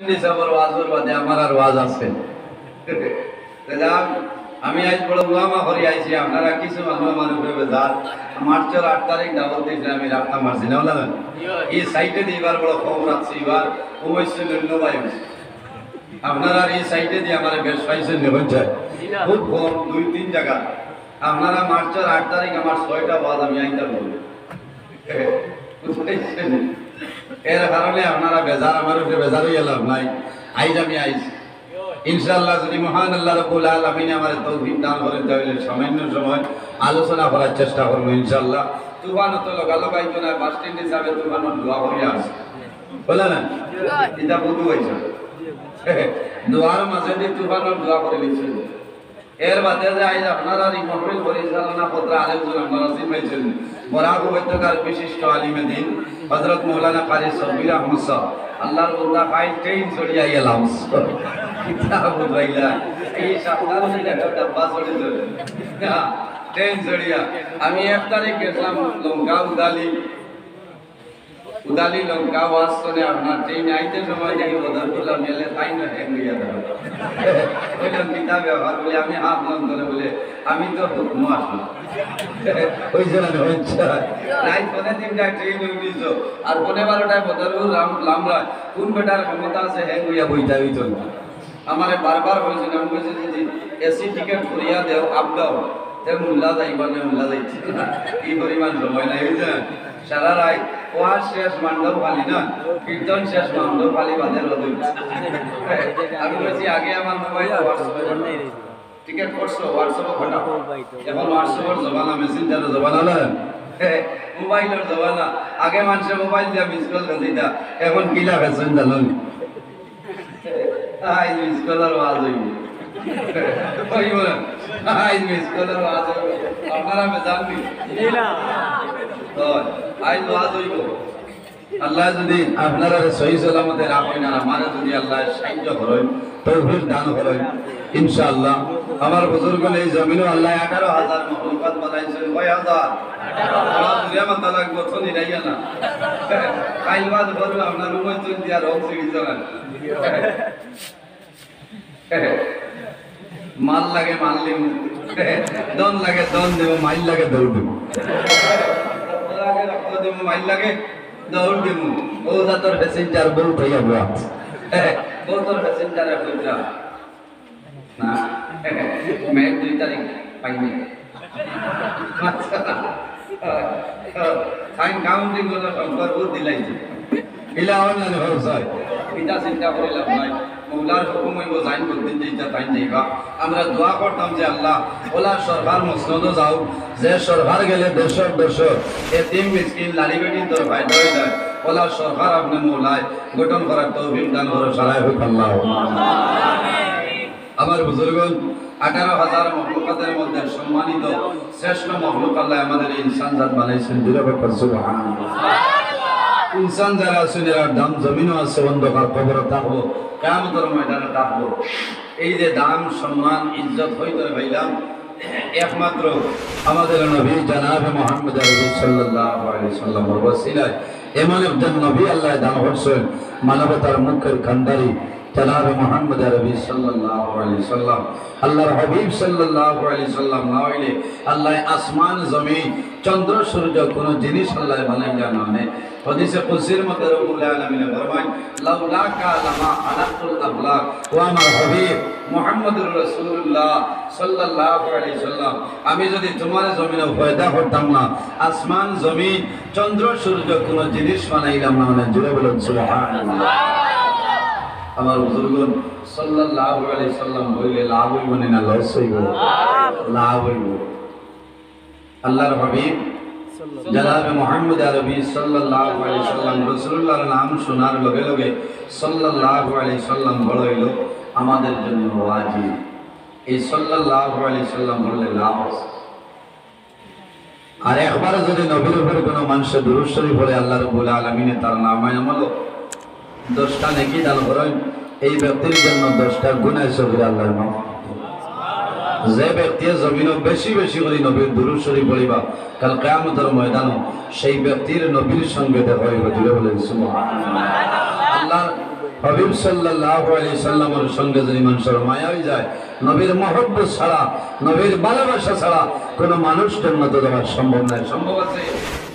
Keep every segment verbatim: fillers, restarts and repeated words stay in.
হিসাবর ওয়াজর বাদে আমার আর ওয়াজ আছে। তে যাক, আমি আইজ বড় উলামা করি আইছি, আপনারা কিছু মানুষ আমার উপরে বেজার। মার্চর আট তারিখ দাওয়াত দিয়েছিলাম, আমি রাখতাম পারছি না, বললাম না? এই সাইডে দিয়ে এবার বড় কম রাখছি, এবার উমৈশ নৈন্য বায়ু। আপনারা এই সাইডে দিয়ে আমার বেশ পাইছেন, দেখুন চাই, খুব কম, দুই তিন জায়গা। আপনারা মার্চর আট তারিখ আমার ছয়টা ওয়াজ আমি আইতাম বলবো। বুঝতে পারছেন? এর কারণে আপনারা বেজার, আমার উপরে বেজার হইয়া লাভ নাই। আইজ আমি আইজ। ইনশাআল্লাহ, যদি মহান আল্লাহ রাব্বুল আলামিন আমারে তৌফিক দান করেন, তাহলে সামান্য সময় আলোচনা করার চেষ্টা করবো ইনশাআল্লাহ। তুফান তো লগালগ আইতো না, বাস স্ট্যান্ড হিসাবে তুফানর দোয়া করিয়া আছে। বলে না? এটা বুঝু হয়েছে। দোয়ার মাঝে দিয়ে তুফানর দোয়া করে দিচ্ছেন। এর বাদে যে আইজ আপনারা এই মহফিল পরিচালনা করতে আরেকজন আপনারা চিনবেন, বরাক উপত্যকার বিশিষ্ট আলিমে দিন হযরত মাওলানা কারি সাব্বির আহমদ সাহেব, আল্লাহর বন্দা, কাইল ট্রেন চড়িয়া আইলাম। কিতা বুঝাইলা? এই সাপ্তাহ মিলে একটা ডাব্বা চড়ে চলে। হ্যাঁ, ট্রেন চড়িয়া। আমি এক তারিখ গেছিলাম লঙ্কা উদালি, উদালি লঙ্কা ওয়াজ করে আপনার ট্রেন আইতে সময় দেখি বদরপুর মেলে তাই না হ্যাং হইয়া দাঁড়ায়। বললাম, "কিতা ব্যাপার?" বলে, "আমি হাফ লং করে," বলে, "আমি তো হুকমো আসলাম।" ওই যে মানে হচ্ছে। রাইত পৌনে তিনটায় ট্রেন উঠেছ, আর পৌনে বারোটায় বদরপুর লাম-, লামরা। কোন বেটার ক্ষমতা আছে হ্যাং হইয়া বইতা হইত না? আমারে বারবার কইছে, আমি কইছি, "যদি এসি টিকিট করিয়া দেও, আপ ডাউন, তে মোল্লা যাইবা না, মোল্লা যাইছে না।" এই পরিমাণ সময় নাই, বুঝছেন? সারা রাইত ওয়াজ শেষ মান্ডব খালি না, কীর্তন শেষ মান্ডব খালি বাদে রোদ উঠছে। আমি কইছি, "আগে আমার মোবাইল WhatsApp-এ টিকিট করছো, WhatsApp-এ পাঠাও।" এখন WhatsApp-এর জমানা, Messenger-এর জমানা না, মোবাইলর জমানা। আগে মানুষে মোবাইল দিয়া মিস কল দিতা, এখন কিলা ফেসন জানো নি? আইজ মিস কলর ওয়াজ হইব। হইব না? আইজ মিস কলর ওয়াজ হইব। আপনারা বেজান নি? জি না। তো আইজ ওয়াজ হইব। আল্লাহ যদি আপনারা সহি সালামতে রাখেন আর আমারে যদি আল্লাহ সাহায্য করেন, তৌফিক দান করেন, ইনশাআল্লাহ। আমার বুজুর্গ এই জমিনও আল্লাহ আঠারো হাজার মখলুকাত বানাইছেন, কয় হাজার? আঠারো হাজার। মাথা লাগবো, তো নিরাইয়া না। কাইল বাদ করবে আপনার রুমে চলে দিয়া রং সিরিজ জানান। মাল লাগে মাল দিমু, ধন লাগে ধন দিমু, মাইল লাগে দৌড় দিমু। রক্ত লাগে রক্ত দিমু, মাইল লাগে দৌড় দিমু। ও জাতর passenger বউ পাইয়া বুয়া। বউ তোর passenger এখন যা। না, মে দুই তারিখ পাইনি। আচ্ছা। সাইন কাউন্টিং হলো সম্পর্ক দিলাইছে। ইলা অনলাইন ব্যবসায়। এটা চিন্তা করে লাভ নাই। মৌলার হুকুম হইব, যাইন বলদিন যে ইটা তাইন যাইবা। আমরা দোয়া করতাম যে আল্লাহ, ওলা সরকার মসনদও যাও, যে সরকার গেলে দেশর দেশর এতিম মিসকিন লাড়ি বেটিন্তর ফায়দা হয়ে যায়। ওলা সরকার আপনি মৌলায় গঠন করার তৌফিক দান করো, সারাই হোক আল্লাহ। আমার বুজুর্গণ, আঠারো হাজার মখলুকাতের মধ্যে সম্মানিত শ্রেষ্ঠ মখলুক আল্লাহ আমাদের এই ইনসান জাত বানাইছেন। জোরে বলবেন সুবহানাল্লাহ। ইনসান যারা আছেন, এরার দাম জমিনও আছে, অন্ধকার কবরও থাকবো, কিয়ামতের ময়দানে থাকবো। এই যে দাম, সম্মান, ইজ্জত হইতে পাইলাম, একমাত্র আমাদের নবী জনাবে মুহাম্মদ আরবি সাল্লাল্লাহু আলাইহি সাল্লামের ওসিলায়। এমন একজন নবী আল্লাহ দান করছেন, মানবতার মুখের কান্ডারি জনাবে মুহাম্মদ আরবি সাল্লাল্লাহু আলাইহি সাল্লাম। আল্লাহর হাবিব সাল্লাল্লাহু আলাইহি সাল্লাম না হইলে আল্লাহ আসমান, জমিন, চন্দ্র, সূর্য কোনো জিনিস আল্লাহ বানাইলা না। হাদিসে কুদসির মধ্যে রব্বুল আলামিন ফরমায়, "লাউলাকা লামা খালাকতুল আফলাক।" ও আমার হাবিব মুহাম্মদুর রাসূলুল্লাহ সাল্লাল্লাহু আলাইহি সাল্লাম, আমি যদি তোমার জমিনে পয়দা করতাম না, আসমান, জমিন, চন্দ্র, সূর্য কোনো জিনিস বানাইলাম না। মানে জোরে বলুন সুবহানাল্লাহ। আমার বুজুর্গণ, সাল্লাল্লাহু আলাইহি সাল্লাম বললে লাভ হইব না, না লস হইব? লাভ হইব। আল্লাহর হাবিব জনাবে মুহাম্মদ আরবি সাল্লাল্লাহু আলাইহি সাল্লাম রাসূলুল্লাহর নাম শোনার লগে লগে সাল্লাল্লাহু আলাইহি সাল্লাম বড় হইল আমাদের জন্য ওয়াজিব। এই সাল্লাল্লাহু আলাইহি সাল্লাম বললে লাভ আছে। আর একবার যদি নবীর উপরে কোনো মানুষে দুরূদ শরীফ পড়ে, আল্লাহ রাব্বুল আলামিনে তার নামায় আমলো দশটা নেকি দান করেন, এই ব্যক্তির জন্য দশটা গুনাহ সগীরা আল্লাহ মাফ। যে ব্যক্তি জমিনও বেশি বেশি করে নবীর দুরূদ শরীফ পড়িবা, কাল কিয়ামতের ময়দানও সেই ব্যক্তির নবীর সঙ্গে দেখা হইবে। জোরে বলেন সুবহানাল্লাহ। আল্লাহ হাবিব সাল্লাল্লাহু আলাইহি সাল্লামর সঙ্গে যদি মানুষর মায়া অই যায়, নবীর মহব্বত ছাড়া, নবীর ভালোবাসা ছাড়া কোনো মানুষ জন্নতো যাওয়া সম্ভব নায়। সম্ভব আছে?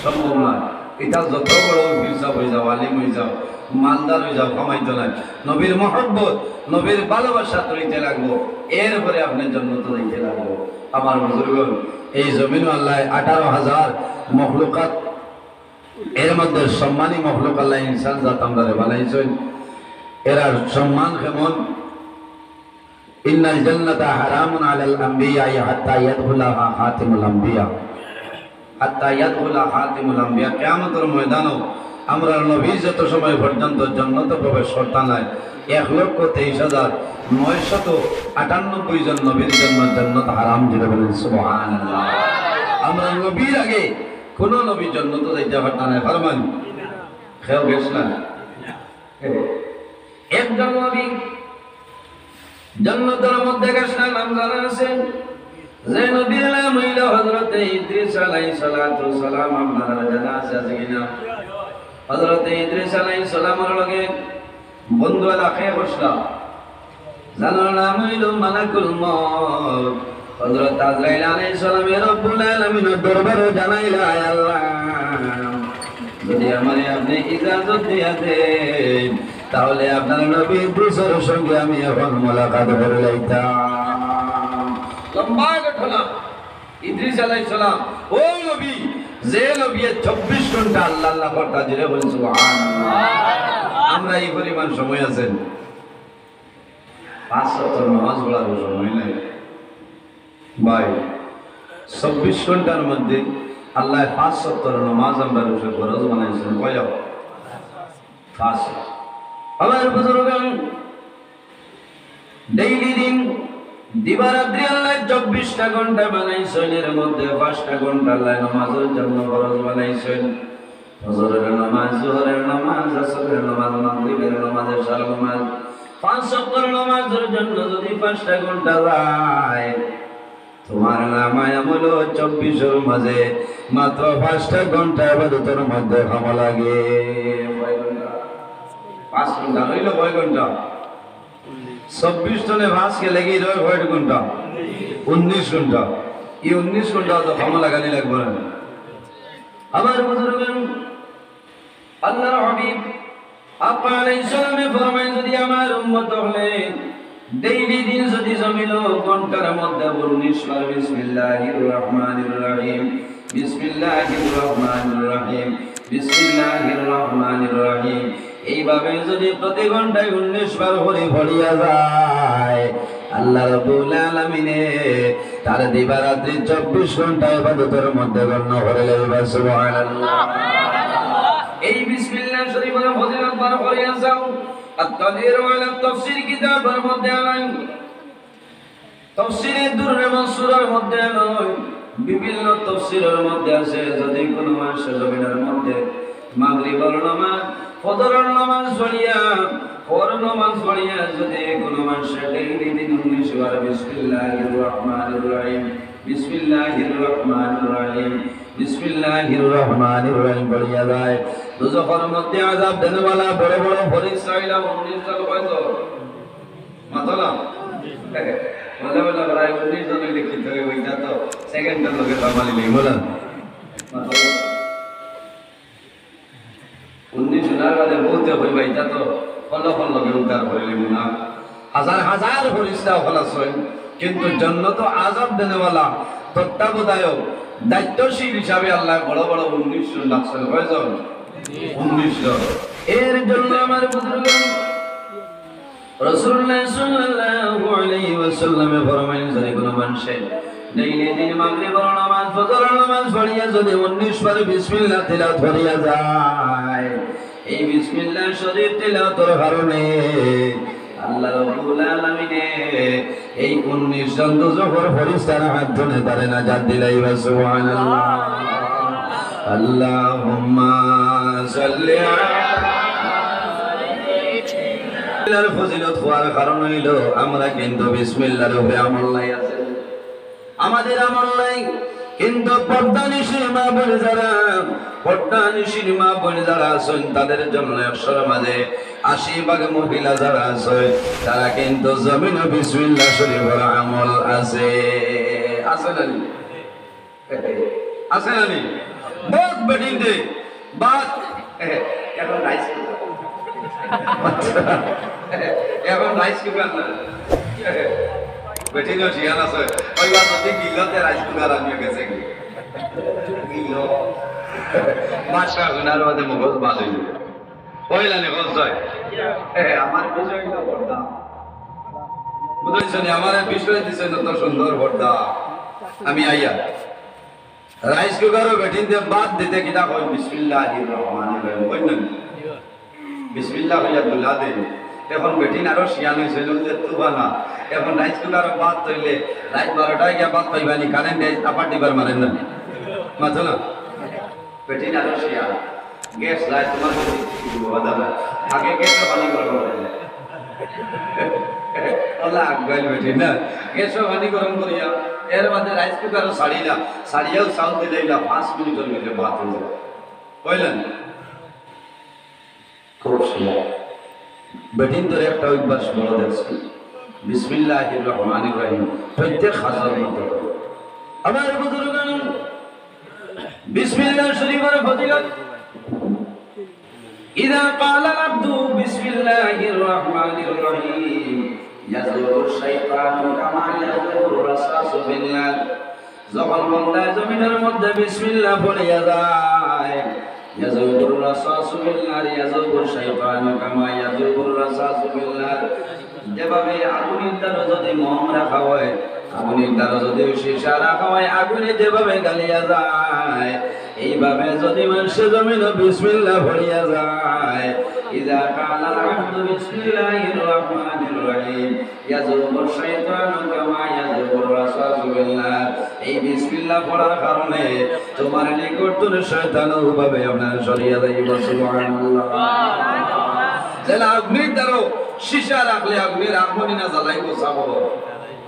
সম্ভব নায়। ইটা যত বড় অফিসার অই যাও, আলিম অই যাও, মালদার অই যাও, কামাইতো নায়। নবীর মহব্বত, নবীর ভালোবাসা তৈতে লাগবো, এরপরে আপনে জন্নতো যাইতে লাগবো। আমার বুজুর্গন, এই জমিনো আল্লায় আঠারো হাজার মখলুকাত, এর মধ্যে সম্মানী মখলুক আল্লায় ইনসান জাত আমরারে বানাইছইন। এরার সম্মান কেমন? ইন্নাল জান্নাতা হারামুন আলাল আম্বিয়া হাত্তা ইয়াদখুলাহা খাতিমুল আম্বিয়া। হাত্তা ইয়াদখুলা খাতিমুল আম্বিয়া। কিয়ামতর ময়দানো আমরার নবী যত সময় পর্যন্ত জন্নতো প্রবেশ করতা নায়, এক লক্ষ তেইশ হাজার নয়শত আটানব্বই জন নবীর জন্য জন্নত হারাম। জোরে বলেন সুবহানাল্লাহ। আমরার নবীর আগে কোনো নবী জন্নতো যাইতা পারতা নায়। পারবা নি? কেউ গেছ না। একজন নবী জন্নতর মধ্যে গেছলা, নাম জানা আছে? যে নবীর নাম অইলো হযরতে ইদ্রিস আলাইহিস সালাতু ওয়াস সালাম। আপনারার জানা আছে, আছে কি না? হযরতে ইদ্রিস আলাইহিস সালামর লগে বন্ধু এলাকায় বসলা, যানর নাম অইলো মালাকুল মউত। হযরত আজরাইল আলাইহিস সালামে রব্বুল আলামিনর দরবারো জানাইলা, "আয় আল্লাহ, যদি আমারে আপনে ইজাজত দিয়া দেইন, তাহলে আপনার নবী ইদ্রিসর সঙ্গে আমি এখন মোলাকাত করিলাইতাম।" লম্বা ঘটনা। ইদ্রিস আলাইহিস সালাম, ও নবী, যে নবী চব্বিশ ঘন্টা আল্লাহ আল্লাহ করতা। জোরে বলেন সুবহানাল্লাহ। আমরা এই পরিমাণ সময় আছে? পাঁচ ওয়াক্ত নামাজ পড়ার সময় নাই ভাই। চব্বিশ ঘন্টার মধ্যে আল্লায় পাঁচ ওয়াক্ত নামাজ আমরার উপরে ফরজ বানাইছইন। কয় ওয়াক্ত? পাঁচ ওয়াক্ত। আমার বুজুর্গান, ডেইলি দিন দিবারাত্রি আল্লায় চব্বিশটা ঘন্টা বানাইছইন, এর মধ্যে পাঁচটা ঘন্টা আল্লায় নামাজর জন্য ফরজ বানাইছইন। ফজরের নামাজ, জোহরের নামাজ, আসরের নামাজ, মাগরিবের নামাজ, এশার নামাজ, পাঁচ ওয়াক্তর নামাজর জন্য যদি পাঁচটা ঘন্টা যায়, তোমার নামায় আমলো চব্বিশর মাঝে মাত্র পাঁচটা ঘন্টা ইবাদতর মধ্যে কামো লাগে। কয় ঘন্টা? পাঁচ ঘন্টা। রইলো কয় ঘন্টা? চব্বিশ তনে পাঁচ গেলে কি রয় কয় ঘন্টা? উনিশ ঘন্টা। এই উনিশ ঘন্টা তো কামো লাগানি লাগবো না? আমার বুজুর্গান, আল্লাহর হাবিব আকা আলাইহিস সালামে ফরমাইন, যদি আমার উম্মত অকলে ডেইলি দিন যদি জমিনো ঘন্টার মধ্যে উনিশ বার বিসমিল্লাহির রহমানির রহিম, বিসমিল্লাহির রহমানির রহিম, বিসমিল্লাহির রহমানির রহিম, এইভাবে যদি প্রতি ঘন্টায় উনিশ বার করি পড়িয়া যায়, আল্লাহ রাব্বুল আলামিনে তার দিবারাত্রি চব্বিশ ঘন্টা ইবাদতর মধ্যে গণ্য করিলাইবা। সুবহানাল্লাহ। এই বিসমিল্লাহ শরীফর ফজিলত বার করিয়া যাও। আত-তানবীর আলা তাফসীর কিতাবর মধ্যে আনাইন। তাফসীরে দুররে মানসুরর মধ্যে আনাইন। বিভিন্ন তাফসীরর মধ্যে আছে, যদি কোনো মানুষ জমিনর মধ্যে মাগরিবর নামাজ, ফজরর নামাজ পড়িয়া, হর নামাজ পড়িয়া যদি কোনো মানুষ ডেইলি দিন উনিশ বার বিসমিল্লাহির রহমানির রহিম, বিসমিল্লাহির রহমানির রহিম, বিসমিল্লাহির রহমানির রহিম পড়িয়া যায়, দুজখর মধ্যে আযাব দেনেওয়ালা বড় বড় ফিরিস্তা অইলা উনিশ জন। কয়জন? মাতলা? বলে বলে প্রায় উনিশ জন লিখিত হয়ে ওইটা তো সেকেন্ডের লগে বাঙালি নেই, বলেন? মাতলা? উনিশ জনর বাদে বহুতে কইবা, ইটা তো হল হল লগে উদ্ধার করিলিমু না। হাজার হাজার ফিরিস্তা অকল আছইন, কিন্তু জন্নতো আযাব দেনেওয়ালা, তত্ত্বাবধায়ক, দায়িত্বশীল হিসাবে আল্লায় বড় বড় উনিশ জন রাখছইন। কয়জন? উনিশ জন। এর জন্য আমার বুজুর্গ রাসূলুল্লাহ সাল্লাল্লাহু আলাইহি ওয়াসাল্লামে ফরমাইন, যদি কোনো মানুষে ডেইলি দিন মাগরিবর নামাজ, ফজরর নামাজ পড়িয়া যদি উনিশ বার বিসমিল্লাহ তিলাওয়াত করিয়া যায়, এই বিসমিল্লাহ শরীফ তিলাওয়াতর কারণে আল্লাহ রাব্বুল আলামিনে এই উনিশ জন দুজখর ফিরিস্তার হাত থনে তারে নাজাত দিলাইবা। সুবহানাল্লাহ। আল্লাহুম্মা সাল্লি আলা। বিসমিল্লাহর ফজিলত হওয়ার কারণ অইলো আমরা কিন্তু বিসমিল্লাহর উপরে আমল নাই আছে। আমাদের আমল নাই, কিন্তু পর্দানিশীন মা বোন যারা, পর্দানিশীন মা বোন যারা আছইন, তাদের জন্য একশোর মাঝে আশি ভাগ মহিলা যারা আছে, তারা কিন্তু জমিনো বিসমিল্লাহ শরীফর আমল আছে। আছে না নি? আছে না নি? বউত বেটিন্তে ভাত, এখন রাইস কুকার। এখন রাইস কুকার না। বেটিনও শিয়ান আছে। ওই বা যদি গিলতে রাইস কুকার আনিয়া গেছে কি? গিল। মাস্টার হুনার বাদে মগজ বাদ অইল। কইলা নি, কইছাই? এ, আমার বিষয় তো পর্দা। বুঝাইছো নি? আমার এই বিষয় দিছে না তো সুন্দর পর্দা। আমি আইয়া। রাইস কুকারও বেটিন্তে ভাত দিতে কিতা কই, "বিসমিল্লাহির রহমানির রহিম।" কই না? বিসমিল্লাহ কইয়া দুলা দেই। এখন বেটিন আরো শিয়ান অইছে, বলে, "তুবা না।" এখন রাইস কুকারও ভাত তইলে রাইত বারোটায় গিয়া ভাত পাইবা নি, কারেন্ট আবার দিবার মারেন না। মাতো না। বেটিন আরো শিয়ান। গ্যাস নাই, তোমার কাছে কি বলবো, বাবা দাদা? আগে গ্যাসে পানি গরম করে দেয়। ওলা আগুয়াইল বেটিন না। গ্যাসে পানি গরম করিয়া, এর বাদে রাইস কুকারও ছাড়িলা, ছাড়িয়াও চাউল দিলাইলা, পাঁচ মিনিটের মধ্যে ভাত অই যায়। কইলেন? খুব সুন্দর। বেটিন্তর একটা অভ্যাস বড় দেখছি, বিসমিল্লাহির রহমানির রহিম প্রত্যেক কাজর মধ্যে। আমার বুজুর্গান, বিসমিল্লাহ শরীফর ফজিলত, ইযা ক্বালাল আবদু বিসমিল্লাহির রহমানির রহিম, ইয়াযুবুশ শাইতানু কামা ইয়াযুবুর রাসাসু ফিন নার। যখন বন্দায় জমিনর মধ্যে বিসমিল্লাহ পড়িয়া যায়, ইয়াযুবুর রাসাসু ফিন নার, ইয়াযুবুশ শাইতানু কামা ইয়াযুবুর রাসাসু ফিন নার। যেভাবে আগুনের দ্বারা যদি মোম রাখা হয়, আগুনের দ্বারা যদি সীসা রাখা হয়, আগুনে যেভাবে গালিয়া যায়, এইভাবে যদি মানুষে জমিনো বিসমিল্লাহ পড়িয়া যায়, ইযা ক্বালাল আবদু বিসমিল্লাহির রহমানির রহিম, ইয়াযুবুশ শাইতানু কামা ইয়াযুবুর রাসাসু ফিন নার। এই বিসমিল্লাহ পড়ার কারণে তোমার নিকট থনে শয়তান অভাবে আপনার সরিয়া যাইব। সুবহানাল্লাহ। যেলা আগুনের দ্বারা সীসা রাখলে আগুনের আগুনে না জ্বালাইব, সাবর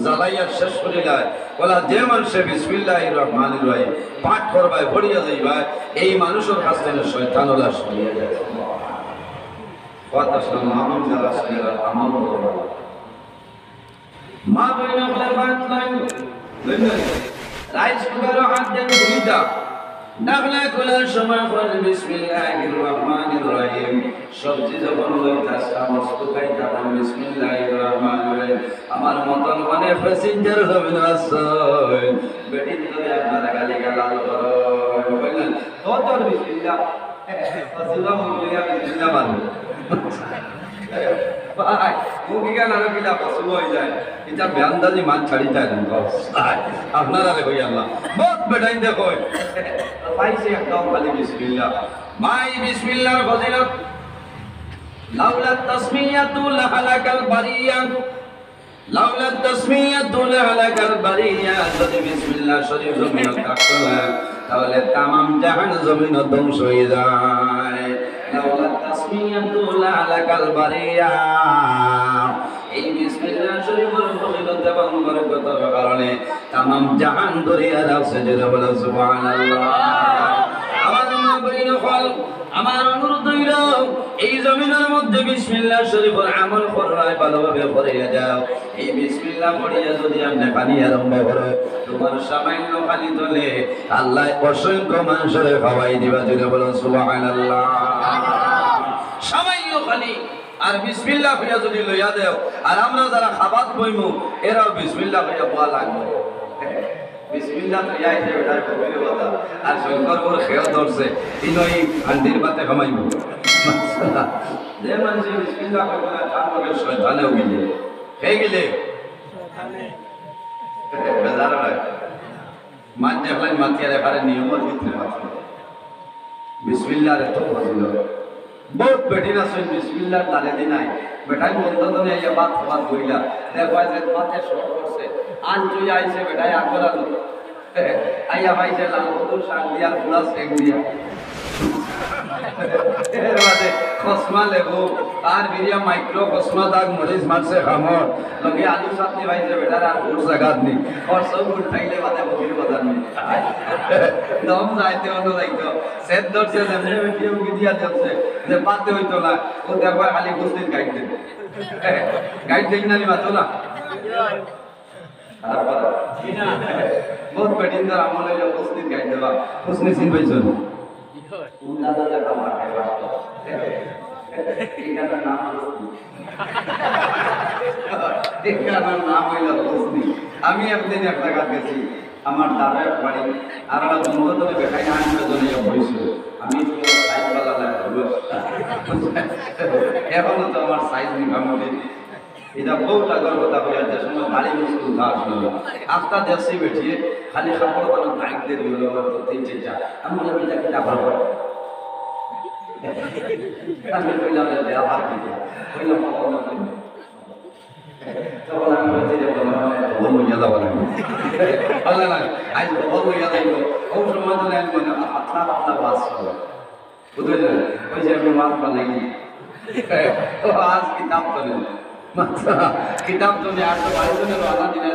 জ্বালাইয়া শেষ করিলায়। ওলা যে মানুষে বিসমিল্লাহির রহমানির রহিম পাঠ করবায়, পড়িয়া যাইবায়, এই মানুষর কাছ থনে শয়তান ওলা সরিয়া যায়। কথা শুনে মামুন যারা শুনে আমল করবা। মা বইন অকলে ভাত নাই, রাইস কুকারও হাত দেন দুইটা। ঢাকনা খোলার সময় কইন, "বিসমিল্লাহির রহমানির রহিম।" সবজি যখন লইতা, চামচ ঢুকাইতা, কইন, "বিসমিল্লাহির রহমানির রহিম।" আমার মতন অনেক প্যাসেঞ্জার জমিনো আছে, বেটিন ধরে আপনারা গালি গালাজ করইন। কইলেন, "ও তোর বিসমিল্লাহ।" পাসুয়া মুখ লইয়া বিসমিল্লাহ মারবো। ভাই, মুখ ইখান আরো কিলা পাসুয়া অই যায়। ইটা বেআন্দাজি মান ছাড়ি যায় না, বস। ভাই, আপনারারে কই আল্লাহ। বউত বেটাইন্তে কই। পাইছে একদম খালি বিসমিল্লাহ। ভাই, বিসমিল্লাহর ফজিলত। লাউলা তাসমিয়াতু লাহালাকাল বারিয়া। লাউলা তাসমিয়াতু লাহালাকাল বারিয়া, যদি বিসমিল্লাহ শরীফ জমিনো থাকতো না, তাহলে তামাম জাহান জমিনো ধ্বংস অই যায়। লাউলা তাসমিয়াতু লাহালাকাল বারিয়া, এই বিসমিল্লাহ শরীফর ফজিলত এবং বরকতর কারণে তামাম জাহান ধরিয়া রাখছে। জোরে বলো সুবহানাল্লাহ। আমার মা বইন অকল, আমার অনুরোধ অইল, এই জমিনর মধ্যে বিসমিল্লাহ শরীফর আমল কররায় ভালোভাবে করিয়া যাও। এই বিসমিল্লাহ পড়িয়া যদি আপনে পানি আরম্ভ করো, তোমার সামান্য পানি তলে আল্লায় অসংখ্য মানুষরে খাওয়াই দিবা। জোরে বলো সুবহানাল্লাহ। সামান্য পানি। আর বিসমিল্লাহ কইয়া যদি লইয়া দেও, আর আমরা যারা খাবাত বইমু, এরাও বিসমিল্লাহ কইয়া বওয়া লাগবো। বিসমিল্লাহ তো ইয়াই যে বেটার কবির কথা। আর শঙ্করপুর খেয়ে ধরছে, ইনো এই হান্ডির ভাতে কামাইব। যে মানুষে বিসমিল্লাহ কইব না, তার লগে শয়তানেও গিলে। কে গিলে? বেজার হয়। মাত দেখলেন, মাতিয়ারে পারে নিয়মর ভিতরে মাত। বিসমিল্লাহর এত ফজিলত। বউত বেটিন আছইন বিসমিল্লাহর দারেদি নাই। বেটাইন বন্ধ করে আইয়া ভাত খাবার বইলা। দেখবা যে ভাতে শর্ট করছে। আন তুই আইছে বেটায় আগর আলু। আইয়া পাইছে লাল কদুর শাক দিয়া, পুরা সেক দিয়া। এর বাদে কসমা লেবু, আর বিরিয়া মাইক্রো কসমা দাগ মরিচ মারছে খামর, লগে আলু চাটনি পাইছে বেটার আর ভোট জাগাত নি। আর সব ভোট খাইলে বাদে বগির বাজার নি। দম যাইতে অন্য যাইতো। সেট ধরছে, যেমনি বেটিয়ে উকি দিয়া যাচ্ছে, যে পাতে হইতো না, ও দেখবা খালি হুসনির গাইড দেন। গাইড দেন না নি মাতো না। খারাপ কথা। বহুত কঠিন তার আমল হইল হুসনির গাইড দেওয়া। হুসনি চিন পাইছো না? কোন দাদা যে কাম পাঠায় বাস্তব। এখানকার নাম হুসনি। এখানকার নাম হইল হুসনি। আমি একদিন এক জায়গা গেছি, আমার দাদা এক বাড়ি, আর আমার বন্ধু তো দেখাই না, আমি ওজনে এক বয়সে। আমি তো সাইজ বালা লাগে, এখনো তো আমার সাইজ মোটামুটি। এটা বহুত আগর কথা হইয়া যে সময় বাড়ি মুশকিল উঠা আসলো। আস্তা দেশি বেটিয়ে খালি কাপড় বানো গাইড দিয়ে দিল, তিন চারটা। আমি বললাম, "এটা কি কাপড়?" আমি কইলাম, "এটা আবার কি?" কইলাম, "বাবা, না, না।" তখন আমি বলছি যে, "বাবা, না, না, এটা বলবো, ইয়া যাবো না।" আল্লাহ না, আজ বলবো, ইয়া যাইবো। ও সময় তো আমি মানে পাতলা পাতলা বাস ছিল। বুঝলেন? ওই যে আমি ওয়াজ বানাই। ও আজ কিতাব তো নেই। আচ্ছা, কিতাব তো নেই, আর তো বাড়ি তো নেই, আল্লাহ দিলে